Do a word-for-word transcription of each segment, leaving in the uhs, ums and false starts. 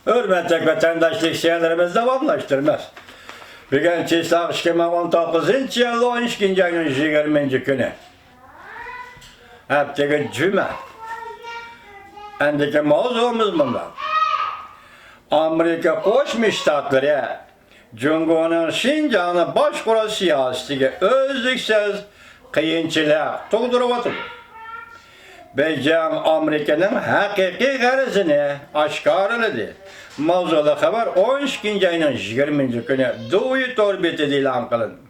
ھۆرمەتلىك ۋەتەنداشلىق سىيالىرىمىزنى داۋاملاشتۇرىمىز. بۈگۈن چىسلاق ئىككى مىڭ ئون توققۇزىنچى يىل ئون ئىككىنچى ئاينىڭ يىگىرمىنچى كۈنى. ھەپتىگە جۈمە. ئەندىكى ماۋزۇمىز مۇنداق. ئامېرىكا قوشما شتاتلىرى جۇڭگونىڭ شىنجاڭنى باشقۇرۇش سىياسىتىگە ئۈزلۈكسىز قىيىنچىلىق تۇغدۇرۇۋاتىدۇ. بېيجىڭ ئامېرىكىنىڭ ھەقىقىي غەرىزىنى ئاشكارىلىدى. ماۋزۇلۇق خەۋەر ئون ئىككىنچى ئاينىڭ يىگىرمىنچى كۈنى دۇۋى تور بېتىدە ئېلان قىلىندى.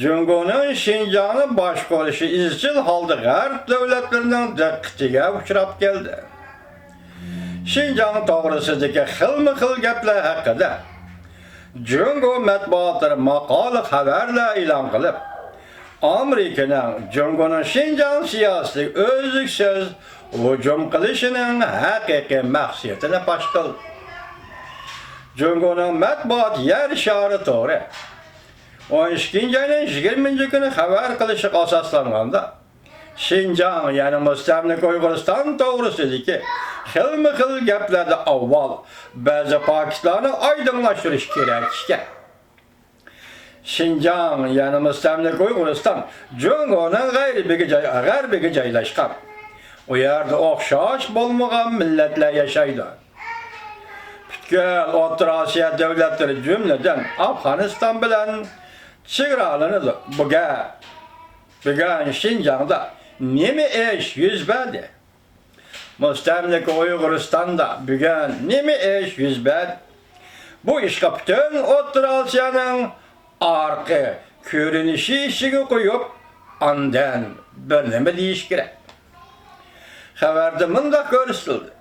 جۇڭگونىڭ شىنجاڭنى باشقۇرۇشى ئىزچىل ھالدا غەرب دۆلەتلىرىنىڭ دىققىتىگە ئۇچراپ كەلدى. شىنجاڭ توغرىسىدىكى خىلمۇ خىل گەپلەر ھەققىدە جۇڭگو مەتبۇئاتلىرى ماقالە خەۋەرلەر ئېلان قىلىپ، ئامېرىكىنىڭ جۇڭگونىڭ شىنجاڭ سىياسىتىگە ئۈزلۈكسىز ھۇجۇم قىلىشىنىڭ ھەقىقىي مەقسىتىنى پاش قىلدى. جۇڭگونىڭ مەتبۇئات يەر شارى تورى ئون ئىككىنچى ئاينىڭ يىگىرمىنچى كۈنى خەۋەر قىلىشىغا ئاساسلانغاندا، شىنجاڭ، يەنى مۇستەملىكە ئۇيغۇرىستان توغرىسىدىكى خىلمۇ خىل گەپلەردە ئاۋۋال بەزى پاكىتلارنى ئايدىڭلاشتۇرۇش كېرەك ئىكەن. شىنجاڭ، يەنى مۇستەملىكە ئۇيغۇرىستان جۇڭگونىڭ غەربىگە جاي-، غەربىگە جايلاشقان. ئۇ يەردە ئوخشاش بولمىغان مىللەتلەر ياشايدۇ. پۈتكۈل ئوتتۇرا ئاسىيا دۆلەتلىرى، جۈملىدىن ئافغانىستان بىلەن چېگرالىنىدۇ. بۇ گەپ بۈگۈن شىنجاڭدا نېمە ئىش يۈز بەردى؟ مۇستەملىكە ئۇيغۇرىستاندا بۈگۈن نېمە ئىش يۈز بەردى؟ بۇ ئىشقا پۈتۈن ئوتتۇرا ئاسىيانىڭ ئارقا كۆرۈنۈشى ئىچىگە قويۇپ، ئاندىن بىر نېمە دېيىش كېرەك. خەۋەردە مۇنداق كۆرسىتىلدى.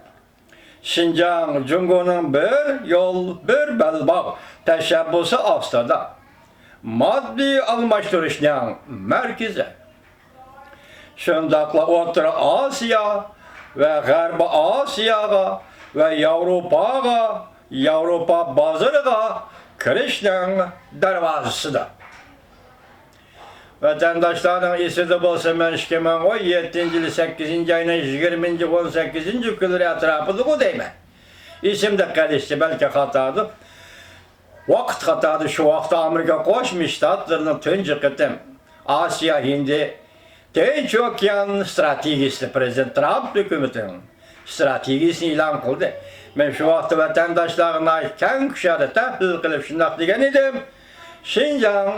شىنجاڭ جۇڭگونىڭ بىر يول، بىر بەلباغ تەشەببۇسى ئاستىدا ماددىي ئالماشتۇرۇشنىڭ مەركىزى. شۇنداقلا ئوتتۇرا ئاسىيا ۋە غەربىي ئاسىياغا ۋە ياۋروپاغا، ياۋروپا بازىرىغا كىرىشنىڭ دەرۋازىسىدا. ۋەتەنداشلارنىڭ ئېسىدە بولسا، مەن ئىككى مىڭ ئون يەتتىنچى يىلى سەككىزىنچى ئاينىڭ يىگىرمىنچى، ئون سەككىزىنچى كۈنلىرى ئەتراپىدىغۇ دەيمەن. ئېسىمدە قېلىشىچە، بەلكى خاتادۇر. ۋاقىت خاتادۇر. شۇ ۋاقىتتا ئامېرىكا قوشما شتاتلىرىنىڭ تۇنجى قېتىم ئاسىيا، ھىندى، تىنچ ئوكيان ئىستراتېگىيىسى، پىرېزىدېنت ترامپ ھۆكۈمىتىنىڭ ئىستراتېگىيىسىنى ئېلان قىلدى. مەن شۇ ۋاقىتتا ۋەتەنداشلارغا ناھايىتى كەڭ كۇشادە تەھلىل قىلىپ شۇنداق دېگەن ئىدىم، شىنجاڭ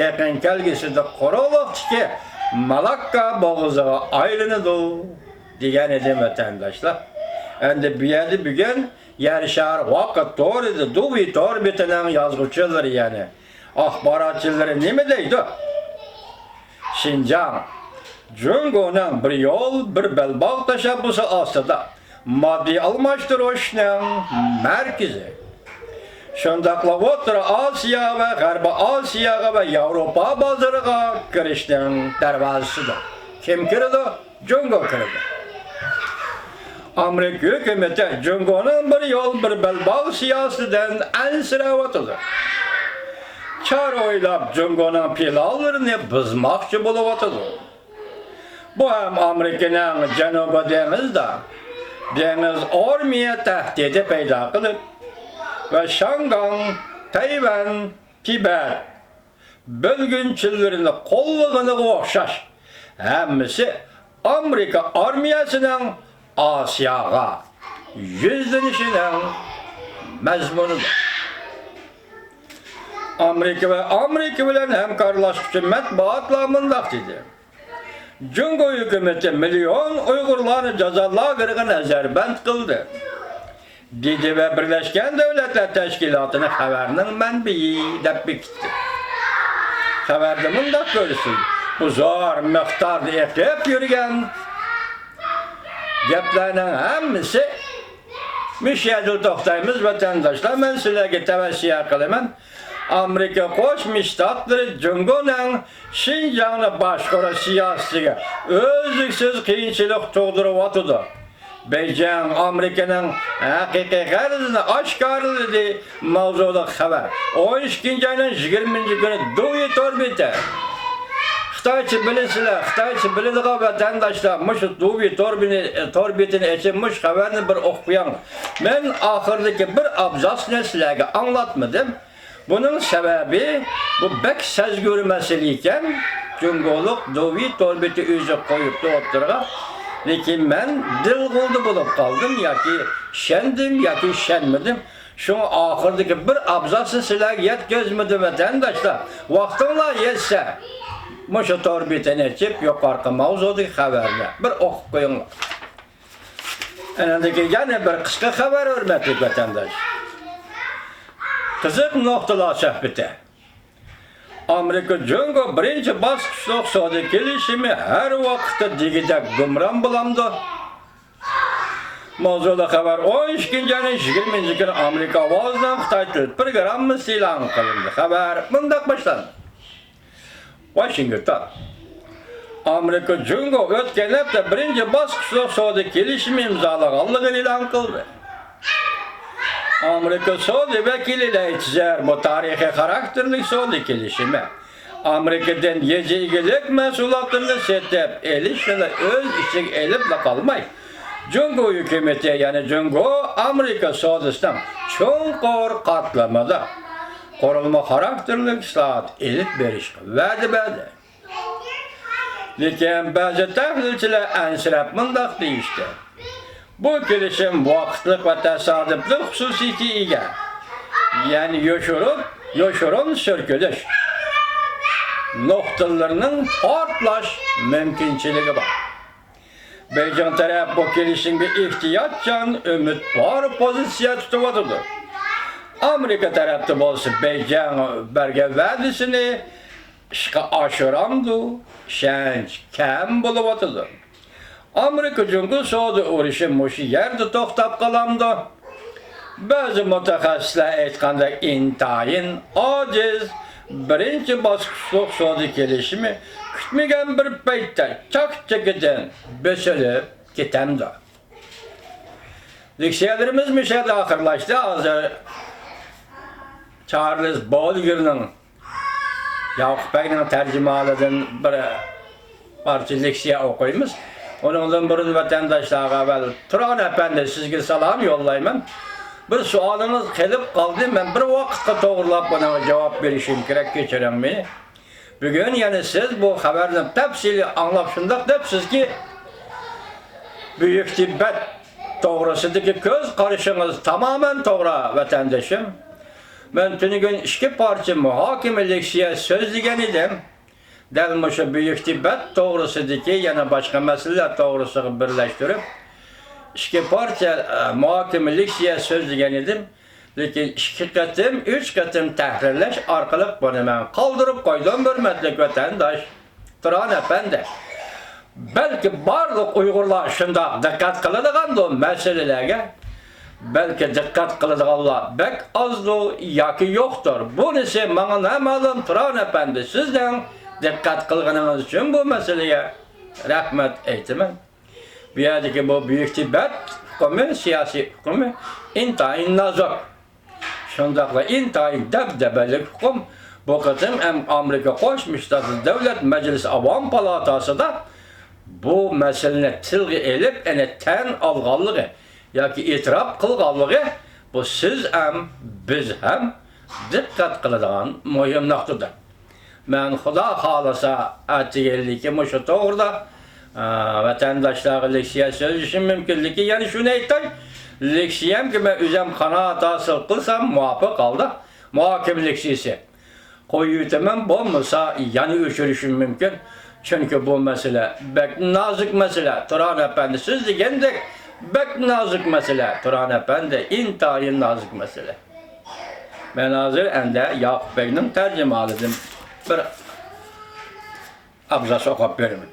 يېقىن كەلگۈسىدە قۇرۇقلۇقتىكى مالاككا بوغۇزىغا ئايلىنىدۇ دېگەن ئىدىم، ۋەتەنداشلار. ئەمدى بۇ يەردە بۈگۈن يەر شارى ۋاقىت تورىدا، دۇۋى تور بېتىنىڭ يازغۇچىلىرى، يەنى ئاخباراتچىلىرى نېمە دەيدۇ؟ شىنجاڭ جۇڭگونىڭ بىر يول، بىر بەلباغ تەشەببۇسى ئاستىدا ماددىي ئالماشتۇرۇشنىڭ مەركىزى، شۇنداقلا ئوتتۇرا ئاسىيا ۋە غەربىي ئاسىياغا ۋە ياۋروپا بازىرىغا كىرىشنىڭ دەرۋازىسىدۇر. كىم كىرىدۇ؟ جۇڭگو كىرىدۇ. ئامېرىكا ھۆكۈمىتى جۇڭگونىڭ بىر يول، بىر بەلباغ سىياسىتىدىن ئەنسىرەۋاتىدۇ. چارە ئويلاپ، جۇڭگونىڭ پىلانلىرىنى بۇزماقچى بولۇۋاتىدۇ. بۇ ھەم ئامېرىكىنىڭ جەنۇبىي دېڭىزدا دېڭىز ئارمىيە تەھدىتى پەيدا قىلىپ ۋە شياڭگاڭ، تەيۋەن، تىبەت بۆلگۈنچىلىرىنى قوللىغىنىغا ئوخشاش، ھەممىسى ئامېرىكا ئارمىيەسىنىڭ ئاسىياغا يۈزلىنىشىنىڭ مەزمۇنىدۇر. ئامېرىكا ۋە ئامېرىكا بىلەن ھەمكارلاشقۇچى مەتبۇئاتلار مۇنداق دېدى. جۇڭگو ھۆكۈمىتى مىليون ئۇيغۇرلارنى جازا لاگېرىغا نەزەربەند قىلدى، دېدى ۋە بىرلەشكەن دۆلەتلەر تەشكىلاتىنى خەۋەرنىڭ مەنبىيى دەپ بېكىتتى. خەۋەردە مۇنداق كۆرسىتىلدى، بۇ زور مىقداردا ئېقىپ يۈرگەن گەپلەرنىڭ ھەممىسى مۇشۇ يەردىلا توختايمىز، ۋەتەنداشلار. مەن سىلەرگە تەۋسىيە قىلىمەن، ئامېرىكا قوشما شتاتلىرى جۇڭگونىڭ شىنجاڭنى باشقۇرۇش سىياسىتىگە ئۈزلۈكسىز قىيىنچىلىق تۇغدۇرۇۋاتىدۇ. بېيجىڭ ئامېرىكىنىڭ ھەقىقىي غەرىزىنى ئاشكارىلىدى. ماۋزۇلۇق خەۋەر، ئون ئىككىنچى ئاينىڭ يىگىرمىنچى كۈنى، دۇۋى تور بېتى. خىتايچە بىلىسىلەر، خىتايچە بىلىدىغان ۋەتەنداشلار، مۇشۇ دۇۋى تور بېتىنى، تور بېتىنى ئېچىپ، مۇشۇ خەۋەرنى بىر ئوقۇپ قويۇڭ. مەن ئاخىرىدىكى بىر ئابزاسنى سىلەرگە ئاڭلاتمىدىم. بۇنىڭ سەۋەبى، بۇ بەك سەزگۈر مەسىلە ئىكەن. جۇڭگولۇق دۇۋى تور بېتى ئۆزى قويۇپتۇ ئوتتۇرىغا. لېكىن مەن دىلغۇلدا بولۇپ قالدىم، ياكى ئىشەندىم، ياكى ئىشەنمىدىم. شۇڭا ئاخىرىدىكى بىر ئابزاسنى سىلەرگە يەتكۈزمىدىم، ۋەتەنداشلار. ۋاقتىڭلار يەتسە، مۇشۇ تور بېتىنى ئېچىپ، يۇقىرىقى ماۋزۇدىكى خەۋەرنى بىر ئوقۇپ قويۇڭلار. ئەنە ئەندىكى يەنە بىر قىسقا خەۋەر، ھۆرمەتلىك ۋەتەنداش. قىزىق نۇقتىلار سۆھبىتى. ئامېرىكا جۇڭگو بىرىنچى باسقۇچلۇق سودا كېلىشىمى ھەر ۋاقىتتا دېگۈدەك گۇمران بولامدۇ؟ ماۋزۇلۇق خەۋەر. ئون ئىككىنچى ئاينىڭ يىگىرمىنچى كۈنى ئامېرىكا ئاۋازىنىڭ خىتاي تىل پروگراممىسى ئېلان قىلىندى. خەۋەر مۇنداق باشلاندى. ۋاشىنگتون. ئامېرىكا جۇڭگو ئۆتكەن ھەپتە بىرىنچى باسقۇچلۇق سودا كېلىشىمى ئىمزالىغانلىقىنى ئېلان قىلدى. ئامېرىكا سودا ۋەكىلى لەي تىزەر بۇ تارىخىي خاراكتېرلىك سودا كېلىشىمى ئامېرىكىدىن يېزا ئىگىلىك مەھسۇلاتلىرىنى سېتىپ ئېلىشنىلا ئۆز ئىچىگە ئېلىپلا قالماي، جۇڭگو ھۆكۈمىتى، يەنى جۇڭگو ئامېرىكا سودىسىنىڭ چوڭقۇر قاتلىمىدا قۇرۇلما خاراكتېرلىك ئىسلاھات ئېلىپ بېرىشقا ۋەدە بەردى. لېكىن بەزى تەھلىلچىلەر ئەنسىرەپ مۇنداق دېيىشتى: بۇ كېلىشىم ۋاقىتلىق ۋە تاسادىپلىق خۇسۇسىيىتىگە ئىگە، يەنى يوشۇرۇن، يوشۇرۇن سۈركىلىش نۇقتىلىرىنىڭ پارتلاش مۇمكىنچىلىكى بار. بېيجىڭ تەرەپ بۇ كېلىشىمگە ئېھتىياتچان، ئۈمىدۋار پوزىتسىيە تۇتۇۋاتىدۇ. ئامېرىكا تەرەپتە بولسا بېيجىڭ بەرگەن ۋەدىسىنى ئىشقا ئاشۇرامدۇ؟ ئىشەنچ كەم بولۇۋاتىدۇ. ئامېرىكا جۇڭگو سودا ئۇرۇشى مۇشۇ يەردە توختاپ قالامدۇ؟ بەزى مۇتەخەسسىسلەر ئېيتقاندەك، ئىنتايىن ئاجىز بىرىنچى باسقۇچلۇق سودا كېلىشىمى كۈتمىگەن بىر پەيتتە چاكچىكىدىن بېسىلىپ كېتەمدۇ؟ لېكسىيەلىرىمىز مۇشۇ يەردە ئاخىرلاشتى. ھازىر چارلىز بولگېرنىڭ، ياقۇپ بەگنىڭ تەرجىمىھالىدىن بىر پارچە لېكسىيە ئوقۇيمىز. ئۇنىڭدىن بۇرۇن ۋەتەنداشلارغا ئەۋۋەل تۇرغان ئەپەندى، سىزگە سالام يوللايمەن. بىر سوئالىڭىز قېلىپ قالدى، مەن بىر ۋاقىتقا توغرىلاپ بۇنىڭغا جاۋاب بېرىشىم كېرەك، كەچۈرۈڭ مېنى. بۈگۈن يەنە سىز بۇ خەۋەرنى تەپسىلىي ئاڭلاپ شۇنداق دەپسىزكى، بۈيۈك تىبەت توغرىسىدىكى كۆز قارىشىڭىز تامامەن توغرا، ۋەتەندىشىم. مەن تۈنۈگۈن ئىككى پارچە مۇھاكىمە لېكسىيە سۆزلىگەن ئىدىم. دەل مۇشۇ بۈيۈك تىبەت توغرىسىدىكى يەنە باشقا مەسىلىلەر توغرىسىغا بىرلەشتۈرۈپ، ئىككى پارچە، ئە، مۇھاكىمە لېكسىيە سۆزلىگەن ئىدىم. لېكىن ئىككى قېتىم، ئۈچ قېتىم تەھرىرلەش ئارقىلىق بۇنى مەن قالدۇرۇپ قويدۇم، ھۆرمەتلىك ۋەتەنداش. تۇرغان ئەپەندى، بەلكى بارلىق ئۇيغۇرلار شۇنداق دىققەت قىلىدىغاندۇ مەسىلىلەرگە؟ بەلكى دىققەت قىلىدىغانلار بەك ئازدۇ ياكى يوقتۇر. بۇنىسى ماڭا نامەلۇم. تۇرغان ئەپەندى، سىزنىڭ دىققەت قىلغىنىڭىز ئۈچۈن بۇ مەسىلىگە رەھمەت ئېيتىمەن. بۇ يەردىكى بۇ بۈيۈك تىبەت ئۇقۇمى، سىياسىي ئۇقۇمى ئىنتايىن نازۇك. شۇنداقلا ئىنتايىن دەبدەبەلىك ئۇقۇم. بۇ قېتىم ھەم ئامېرىكا قوشما شتاتلىرى دۆلەت مەجلىسى ئاۋام پالاتاسىدا بۇ مەسىلىنى تىلغا ئېلىپ، يەنى تەن ئالغانلىقى ياكى ئېتىراپ قىلغانلىقى، بۇ سىز ھەم، بىز ھەم دىققەت قىلىدىغان مۇھىم نۇقتىدۇر. مەن خۇدا خالىسا ئەتىگەنلىكى مۇشۇ توغرىدا، ئا، ۋەتەنداشلارغا لېكسىيە سۆزلىشىم مۇمكىن. لېكىن يەنە شۇنى ئېيتاي، لېكسىيەمگە مەن ئۆزۈم قانائەت ھاسىل قىلسام مۇۋاپىق ھالدا مۇھاكىمە لېكسىيىسى قويۇۋېتىمەن، بولمىسا يەنە ئۆچۈرۈشۈم مۇمكىن. چۈنكى بۇ مەسىلە بەك نازۇك مەسىلە. تۇرغان ئەپەندى، سىز دېگەندەك بەك نازۇك مەسىلە. تۇرغان ئەپەندى، ئىنتايىن نازۇك مەسىلە. مەن ھازىر ئەندە ياقۇپ بەگنىڭ تەرجىمىھالىدىن بىر ئابزاس ئوقۇپ بېرىمەن.